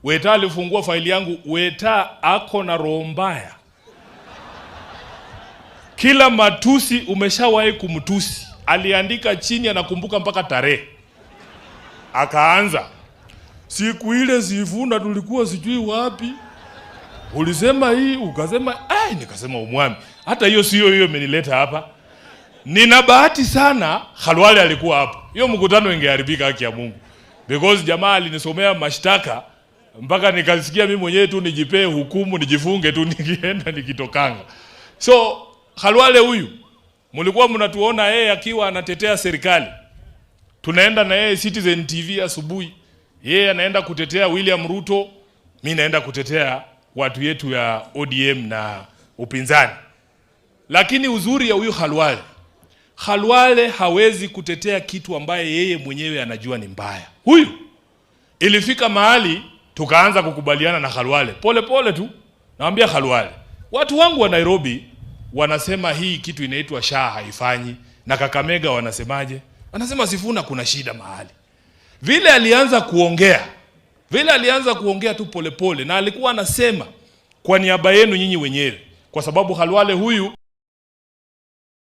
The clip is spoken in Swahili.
Weta alifungua faili yangu. Weta ako na roho mbaya. Kila matusi umeshawahi kumtusi, aliandika chini, anakumbuka mpaka tarehe. Akaanza, siku ile Sifuna tulikuwa sijui wapi, ulisema hii, ukasema ai, nikasema umwami, hata hiyo sio hiyo imenileta hapa. Nina bahati sana Khalwale alikuwa hapo. Hiyo mkutano ingeharibika, haki ya Mungu. Because jamaa alinisomea mashtaka mpaka nikasikia mimi mwenyewe tu nijipee hukumu, nijifunge tu nikienda nikitokanga. So Khalwale huyu mlikuwa mnatuona yeye akiwa anatetea serikali. Tunaenda na yeye Citizen TV asubuhi. Yeye anaenda kutetea William Ruto, mimi naenda kutetea watu yetu ya ODM na upinzani. Lakini uzuri ya huyu Khalwale, Khalwale hawezi kutetea kitu ambaye yeye mwenyewe anajua ni mbaya. Huyu ilifika mahali tukaanza kukubaliana na Khalwale pole pole tu. Naambia Khalwale, watu wangu wa Nairobi wanasema hii kitu inaitwa SHA haifanyi, na Kakamega wanasemaje? Wanasema Sifuna kuna shida mahali. Vile alianza kuongea, vile alianza kuongea tu polepole pole, na alikuwa anasema kwa niaba yenu nyinyi wenyewe, kwa sababu Khalwale huyu